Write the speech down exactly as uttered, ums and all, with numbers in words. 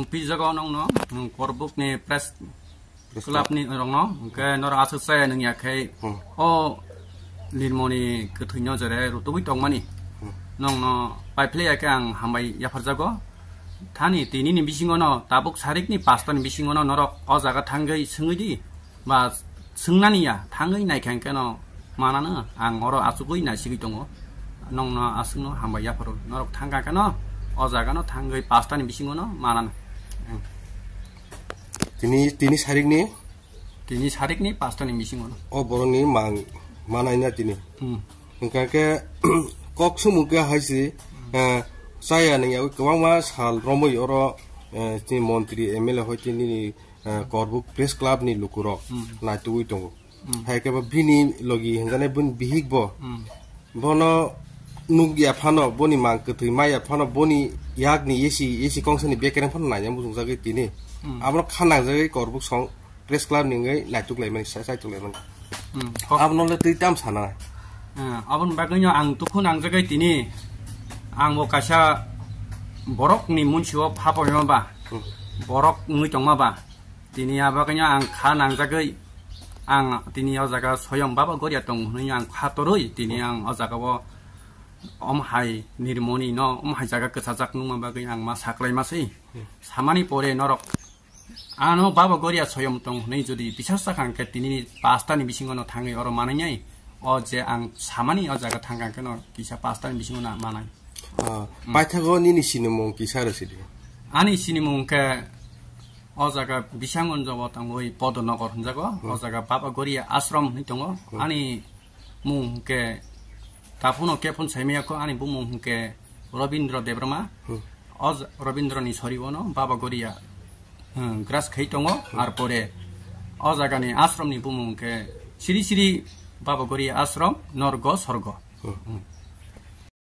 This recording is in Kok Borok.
Pijago nongno, nwng Korbuk ni press club ni rongno, hwnkhe norok aswk chaya nung ya khe, hmm, o Nirmoni kwthwino jere rutugwi tongmani. Hmm. Nongno paiphlai ya khe ang hambai yapharjago. Thani tini ni bisingo no, tabuk sarik ni pasta ni bisingo no norok o jaga thangwi swngwi di. Ba swngnani ya, thangwi naikha hwnkhe no manano, ang oro achugwi naisigwi tongo. Nongno aswkno hambai yapharo. Norok thangkha khe no, o jaga no thangwi pasta ni bisingo no manano. Tini, tini sarik ni? Tini sarik ni pasta ni bisingo no. O borok ni mang, manai na tini. Hmm. Hwnkha khe, kok sumung khe hai si, eh, chaya nung ya kwbangma sal romwi oro, eh, tini montri M L A hoi tini eh, Korbuk Press Club ni lukurok, hmm, naitugwi tongo. Hmm. Hai khe bo bini logi hwnjanai bini bihik bo, hmm, bono nuk ya phano, boni mang kwthwi ma ya phano, boni yak ni esi, esi kongsa ni bekereng phano naina muchungjagwi tini. Hmm. Abono kha nangjagwi Korbuk song Press Club ni wngwi naituk laimani, sa-, saituk laimani. Hmm. Abono le twi tam sana. Eh, aboni bagwino ang dukhu nangjagwi tini, ang bo kaisa borok ni munsio phapoima ba, hmm, borok wngwi tongma ba. Tini abo khe ang kha nangjagwi, ang tini o jaga soyong Baba Goria tong hwnwi ang kha torwi, tini ang o jaga o om hai Nirmoni no, om hai jaga kwchajak nungma bagwi ang ma saklai ma se. Samani pore norok ano Baba Goria soyong tong hwnwi jodi bisas sakha hwnkhe tini pasta ni bisingo no thangwi oro manwi nai. O je ang samani o jaga thangkha hwnkhe no kisa pasta ni bisingo no manai. Ah, hmm, paithago nini sinimung kisa rw sidi? Ani sinimung khe o jaga Bishangonjo o tangwi Podonogor hwnjago. Hmm. O jaga Baba Goria Ashram hwnwi tongo. Hmm. Ani mung hwnkhe taphano kephon saimaya kho, ani bumung hwnkhe Robindra Debbarma. Hmm. O j-, Robindra ni sori ono Baba Goria, hmm, gras khai tongo. Hmm. Ar pore o jaga ni ashram ni bumung hwnkhe Sri Sri Baba Goria Ashram Norgo Sorgo. Hmm. Hmm.